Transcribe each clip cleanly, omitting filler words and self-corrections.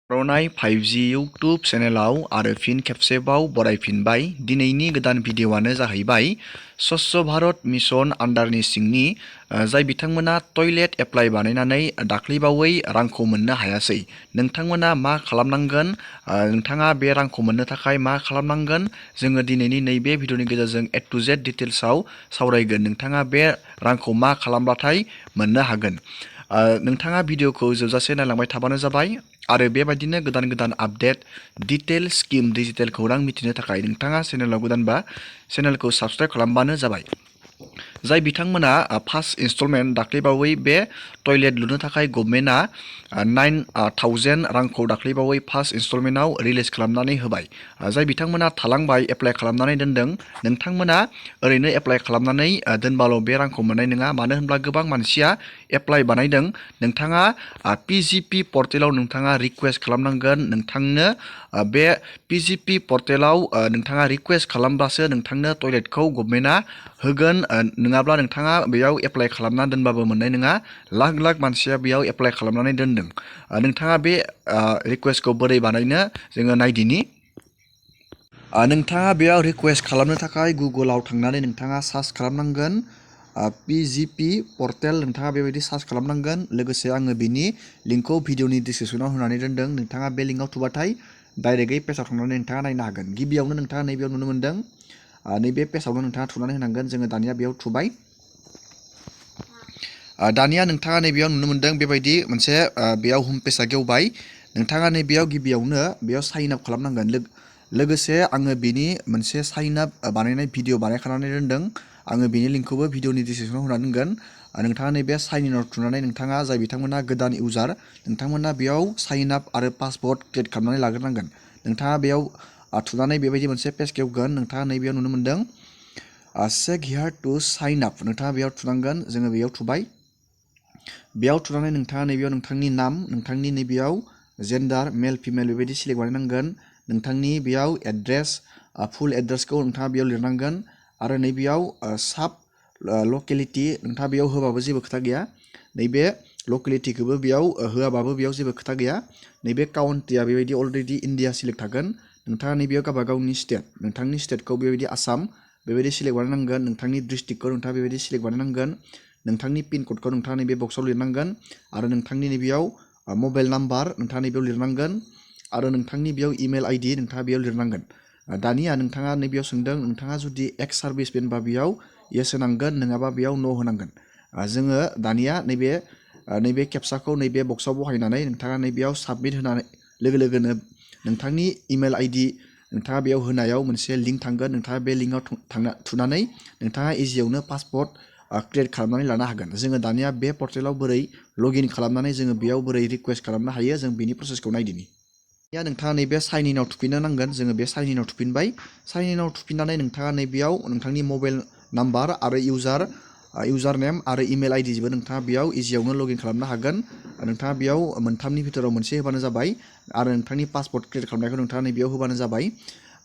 रनाय 5G YouTube चेनेलाव आरो फिन खेबसेबाव बरायफिनबाय। दिनैनि गोदान भिडिअआनो जाहैबाय स्वच्छ भारत मिशन आन्डारनि सिंनि जाय बिथांमोना टयलेट एप्लाइ बानायनानै दाख्लैबावै रांखौ मोननो हायासै। नोंथांमोना मा खालामनांगोन, नोंथाङा बे रांखौ मोननो थाखाय मा खालामनांगोन, जोङो दिनैनि नैबे भिडिअनि गेजेरजों A to Z डिटेल्सआव सावरायगोन। नोंथाङा बे रांखौ मा खालामब्लाथाय मोननो हागोन। नोंथाङा भिडिअखौ जोबजासे नायलांबाय थाबानो जाबाय आरो बेबायदिनो गोदान गोदान आपडेट डिटेल स्किम डिजिटेल खौरां मिथिनो थाखाय नोंथाङा चेनेलाव गोदानबा चेनेलखौ साबस्क्राइब खालामबानो जाबाय। जाय बिथांमोना फार्स्ट इनस्टलमेन्ट दाख्लैबावै बे टयलेट लुनो थाखाय गभर्नमेन्टआ 9,000 रांखौ दाख्लैबावै फार्स्ट इनस्टलमेन्टआव रिलिज खालामनानै होबाय। जाय बिथांमोना थालांबाय एप्लाइ खालामनानै दोनदों, नोंथांमोना ओरैनो एप्लाइ खालामनानै दोनबाल' बे रांखौ मोननाय नङा। मानो होनब्ला गोबां मानसिया एप्लाइ बानायदों। नोंथाङा PGP पर्टेलाव नोंथाङा रिकुवेस्ट खालामनांगोन। नोंथांनो बे PGP पर्टेलाव नोंथाङा रिकुवेस्ट खालामब्लासो नोंथांनो टयलेटखौ गभर्नमेन्टआ होगोन। नङाब्ला नोंथाङा बेयाव एप्लाइ खालामना दोनबाबो मोननाय नङा। लाख लाख मानसिया बेयाव एप्लाइ खालामनानै दोनदों। नोंथाङा बे रिकुवेस्टखौ बोरै बानायनो जोङो नायदिनि। नोंथाङा बेयाव रिकुवेस्ट खालामनो थाखाय गुगोलाव थांनानै नोंथाङा सार्च खालामनांगोन। PGP पर्टेल नोंथाङा बेबायदि सार्च खालामनांगोन। लोगोसे आङो बिनि लिंकखौ भिडिअनि डिसक्रिपसनाव होनानै दोनदों। नोंथाङा बे लिंकआव थुबाथाय डाइरेक्टयै पेजाव थांनानै नोंथाङा नायनो हागोन। गिबियावनो नोंथाङा नैबेयाव नुनो मोन्दों, नैबे पेजावनो नोंथाङा थुनानै होनांगोन। जोङो दानिया बेयाव थुबाय। दानिया नोंथाङा नैबेयाव नुनो मोन्दों बेबायदि मोनसे बेयाव हम पेजआ गेवबाय। नोंथाङा नैबेयाव गिबियावनो बेयाव साइन आप खालामनांगोन। लोगोसे आङो बिनि मोनसे साइन आप बानायनाय भिडिअ बानायखानानै दोनदों। आङो बिनि लिंकखौबो भिडिअनि डिसक्रिपसनाव होनानै दोनगोन। नोंथाङा नैबे साइन इनआव थुनानै नोंथाङा जाय बिथांमोना गोदान इउजार, नोंथांमोना बेयाव साइन आप आरो पासवर्ड क्रिएट खालामनानै लाग्रोनांगोन। नोंथाङा बेयाव थुनानै बेबायदि मोनसे पेज गेवगोन। नोंथाङा नैबेयाव नुनो मोन्दों चेक हियार टु साइन आप। नोंथाङा बेयाव थुनांगोन। जोङो बेयाव थुबाय। बेयाव थुनानै नोंथाङा नैबेयाव नोंथांनि नाम, नोंथांनि नैबेयाव जेन्डार मेल फिमेल बेबायदि सिलेक्ट बानायनांगोन। नोंथांनि बेयाव एड्रेस, फुल एड्रेसखौ नोंथाङा बेयाव लिरनांगोन। आरो नैबेयाव साब लकेलिटि नोंथाङा बेयाव होबाबो जेबो खोथा गैया। नैबे लकेलिटिखौबो बेयाव होआबाबो बेयाव जेबो खोथा गैया। नैबे काउन्ट्रिया बेबायदि अलरेडि इन्डिया सिलेक्ट थागोन। नोंथाङा नैबेयाव गावबा गावनि स्टेट, नोंथांनि स्टेटखौ बेबायदि आसाम बेबायदि सिलेक्ट बानायनांगोन। नोंथांनि डिस्ट्रिक्टखौ नोंथाङा बेबायदि सिलेक्ट बानायनांगोन। नोंथांनि पिन क'डखौ नोंथाङा नैबे बक्सआव लिरनांगोन। आरो नोंथांनि नैबेयाव मबाइल नाम्बार नोंथाङा नैबेयाव लिरनांगोन। आरो नोंथांनि बेयाव इमेल ID नोंथाङा बेयाव लिरनांगोन। दानिया नोंथाङा नैबेयाव सोंदों, नोंथाङा जुदि एक्स सार्भिसमेनबा बेयाव येस होनांगोन, नङाबा बेयाव नो होनांगोन। जोङो दानिया नैबे केपसाखौ नैबे बक्सआव बहायनानै नोंथाङा नैबेयाव साबमिट होनानै लोगो लोगोनो नोंथांनि इमेल ID नोंथाङा बेयाव होनायाव मोनसे लिंक थांगोन। नोंथाङा बे लिंकआव थुनानै नोंथाङा इजियावनो पासपर्ट क्रिएट खालामनानै लानो हागोन। जोङो दानिया बे पर्टेलाव बोरै लगइन खालामनानै जोङो बेयाव बोरै रिकुवेस्ट खालामनो हायो, जों बिनि प्रसेसखौ नायदिनि। दानिया नोंथाङा नैबे साइन इनआव थुफिननो नांगोन। जोङो बे साइन इनआव थुफिनबाय। साइन इनआव थुफिननानै नोंथाङा नैबेयाव नोंथांनि मबाइल नाम्बार आरो इउजार नेम आरो इमेल ID जोंबो नोंथाङा बेयाव इजियावनो लगइन खालामनो हागोन। नोंथाङा बेयाव मोनथामनि भितराव मोनसे होबानो जाबाय। आरो नोंथांनि पासपर्ट क्रिएट खालामनायखौ नोंथाङा नैबेयाव होबानो जाबाय।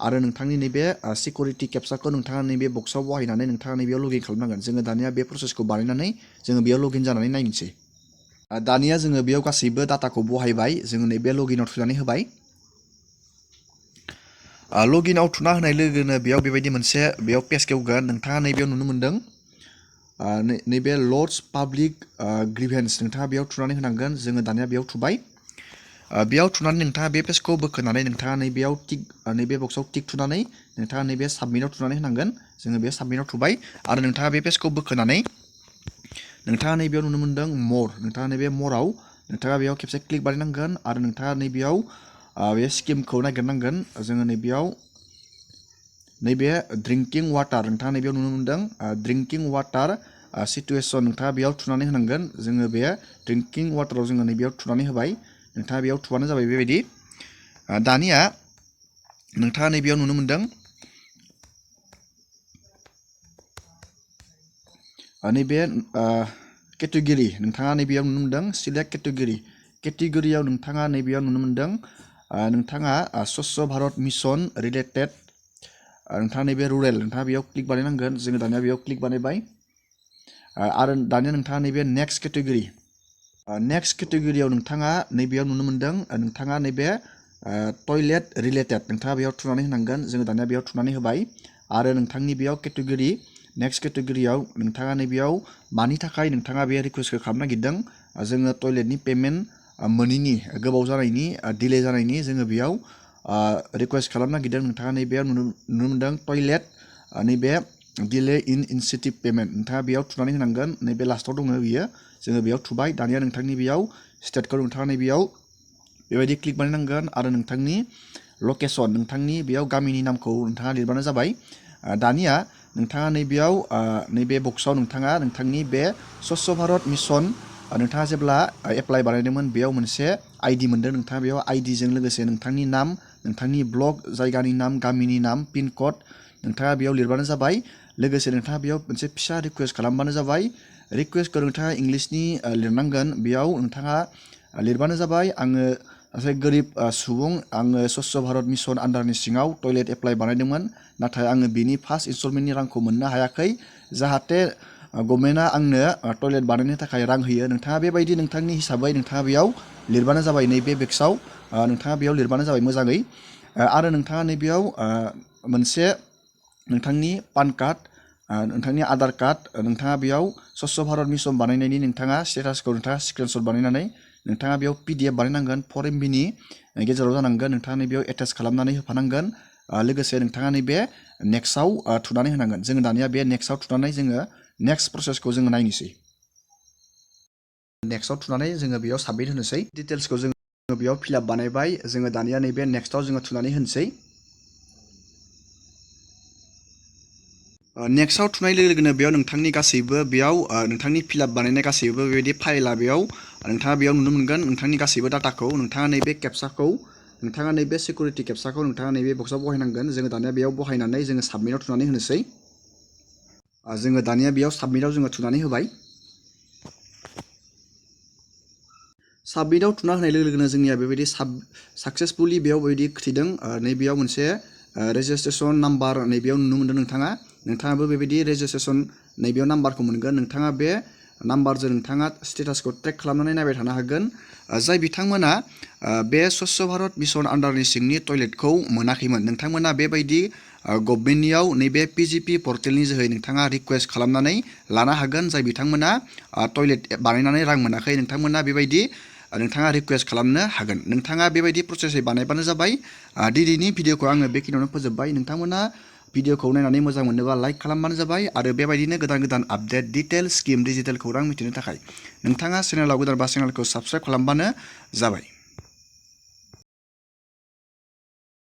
आरो नोंथांनि नैबे सिकिउरिटि केपसाखौ नोंथाङा नैबे बक्सआव बहायनानै नोंथाङा नैबेयाव लगइन खालामनांगोन। जोङो दानिया बे प्रसेसखौ बानायनानै जोङो बेयाव लगइन जानानै नायनोसै। दानिया जोङो बेयाव गासैबो डाटाखौ बहायबाय। जोङो नैबे लगइनआव थुनानै होबाय। लगइनआव थुना होनाय लोगोनो बेयाव बेबायदि मोनसे बेयाव पेज गेवगोन। नोंथाङा नैबेयाव नुनो मोन्दों नैबे लर्ड्स पाब्लिक ग्रिभेन्स नोंथाङा बेयाव थुनानै होनांगोन। जोङो दानिया बेयाव थुबाय। बेयाव थुनानै नोंथाङा बे पेजखौ बोखोनानै नोंथाङा नैबेयाव नैबे बक्सआव टिक थुनानै नोंथाङा नैबे साबमिटआव थुनानै होनांगोन। जोङो बे साबमिटआव थुबाय। आरो नोंथाङा बे पेजखौ बोखोनानै नोंथाङा नैबेयाव नुनो मोन्दों मर, नोंथाङा नैबे मराव नोंथाङा बेयाव खेबसे क्लिक बानायनांगोन। आरो नोंथाङा नैबेयाव बे स्किमखौ नागिरनांगोन। जोङो नैबेयाव नैबे ड्रिंकिं वाटार नोंथाङा नैबेयाव नुनो मोन्दों ड्रिंकिं वाटार सिटुएसन नोंथाङा बेयाव थुनानै होनांगोन। जोङो बे ड्रिंकिं वाटाराव जोङो नैबेयाव थुनानै होबाय। नोंथाङा बेयाव थुबानो जाबाय बेबायदि। दानिया नोंथाङा नैबेयाव नुनो मोन्दों नैबे केटेगरि नोंथाङा नैबेयाव नुनो मोन्दों सिलेक्ट केटेगरियाव नोंथाङा नैबेयाव नुनो मोन्दों नोंथाङा स्वच्छ भारत मिशन रिलेटेड नोंथाङा नैबे रुरेल नोंथाङा बेयाव क्लिक बानायनांगोन। जोङो दानिया बेयाव क्लिक बानायबाय। आरो दानिया नोंथाङा नैबे नेक्स्ट केटेगरि नेक्स्ट केटेगरियाव नोंथाङा नैबेयाव नुनो मोनदों नोंथाङा नैबे टयलेट रिलेटेड नोंथाङा बेयाव थुनानै होनांगोन जोङो दानिया बेयाव थुनानै होबाय आरो नोंथांनि बेयाव केटेगरि नेक्स्ट केटेगरियाव नोंथाङा नैबेयाव मानि थाखाय नोंथाङा बे रिकुवेस्टखौ खालामनो नागिरदों जोङो टयलेटनि पेमेन्ट मोनिनि गोबाव जानायनि डिले जानायनि जोङो बेयाव रिकुवेस्ट खालामनो नागिरदों नोंथाङा नैबेयाव नुनो मोनदों टयलेट नैबे डिले इन इनसेटिभ पेमेन्ट नोंथाङा बेयाव थुनानै होनांगोन नैबे लास्टआव दङ बियो जोङो बेयाव थुबाय दानिया नोंथांनि बेयाव स्टेटखौ नोंथाङा नैबेयाव बेबायदि क्लिक बानायनांगोन आरो नोंथांनि लकेसन नोंथांनि बेयाव गामिनि नामखौ नोंथाङा लिरबानो जाबाय दानिया नोंथाङा नैबेयाव नैबे बक्सआव नोंथाङा नोंथांनि बे स्वच्छ भारत मिशन नोंथाङा जेब्ला एप्लाइ बानायदोंमोन बेयाव मोनसे आइडि मोनदों नोंथाङा बेयाव आइडिजों लोगोसे नोंथांनि नाम नोंथांनि ब्लक जायगानि नाम गामिनि नाम पिन कड नोंथाङा बेयाव लिरबानो जाबाय लोगोसे नोंथाङा बेयाव मोनसे फिसा रिकुवेस्ट खालामबानो जाबाय रिकुवेस्टखौ नोंथाङा इंलिसनि लिरनांगोन बेयाव नोंथाङा लिरबानो जाबाय आङो सासे गोरिब सुबुं आङो स्वच्छ भारत मिशन आन्डारनि सिङाव टयलेट एप्लाइ बानायदोंमोन नाथाय आङो बेनि फार्स्ट इनस्टलमेन्टनि रांखौ मोननो हायाखै जाहाथे गभर्नमेन्टआ आंनो टयलेट बानायनो थाखाय रां होयो नोंथाङा बेबायदि नोंथांनि हिसाबै नोंथाङा बेयाव लिरबानो जाबाय नैबे बक्सआव नोंथाङा बेयाव लिरबानो जाबाय मोजाङै आरो नोंथाङा नैबेयाव मोनसे नोंथांनि पान कार्ड नोंथांनि आधार कार्ड नोंथाङा बेयाव स्वच्छ भारत मिशन बानायनायनि नोंथाङा स्टेटासखौ नोंथाङा स्क्रिनशट बानायनानै नोंथाङा बेयाव PDF बानायनांगोन 4 MBनि गेजेराव जानांगोन नोंथाङा नैबेयाव एटाच खालामनानै होफानांगोन लोगोसे नोंथाङा नैबे नेक्स्टआव थुनानै होनांगोन जोङो दानिया बे नेक्स्टआव थुनानै जोङो नेक्स्ट प्रसेसखौ जोङो नायनोसै नेक्स्टआव थुनानै जोङो बेयाव साबमिट होनोसै डिटेल्सखौ जोङो बेयाव फिलआप बानायबाय जोङो दानिया नैबे नेक्स्टआव जोङो थुनानै होनोसै नेक्स्टआव थुनाय लोगो लोगोनो बेयाव नोंथांनि गासैबो बेयाव नोंथांनि फिलआप बानायनाय गासैबो बेबायदि फाइलआ बेयाव नोंथाङा बेयाव नुनो मोनगोन नोंथांनि गासैबो डाटाखौ नोंथाङा नैबे केपसाखौ नोंथाङा नैबे सिकिउरिटि केपसाखौ नोंथाङा नैबे बक्सआव बहायनांगोन जोङो दानिया बेयाव बहायनानै जोङो साबमिटआव थुनानै होनोसै जोङो दानिया बेयाव साबमिटआव जोङो थुनानै होबाय साबमिटआव थुना होनाय लोगो लोगोनो जोंनिया बेबायदि साक्सेसफुलि बेयाव बेबायदि खिथिदों नैबेयाव मोनसे रेजिस्ट्रेसन नाम्बार नैबेयाव नुनो मोनदों नोंथाङाबो बेबायदि रेजिस्ट्रेसन नैबेयाव नाम्बारखौ मोनगोन नोंथाङा बे नाम्बारजों नोंथाङा स्टेटासखौ ट्रेक खालामनानै नायबाय थानो हागोन जाय बिथांमोना बे स्वच्छ भारत मिशन आन्डारनि सिंनि टयलेटखौ मोनाखैमोन नोंथांमोना बेबायदि गभर्नमेन्टनियाव नैबे PGP पर्टेलनि जोहै नोंथाङा रिकुवेस्ट खालामनानै लानो हागोन जाय बिथांमोना टयलेट बानायनानै रां मोनाखै नोंथांमोना बेबायदि नोंथाङा रिकुवेस्ट खालामनो हागोन नोंथाङा बेबायदि प्रसेसै बानायबानो जाबाय दिनैनि भिडिअखौ आङो बेखिनियावनो फोजोबबाय नोंथांमोना भिडिअखौ नायनानै मोजां मोनोबा लाइक खालामबानो जाबाय आरो बेबायदिनो गोदान गोदान आपडेट डिटेल स्किम डिजिटेल खौरां मिथिनो थाखाय नोंथाङा चेनेलाव गोदानबा चेनेलखौ साबस्क्राइब खालामबानो जाबाय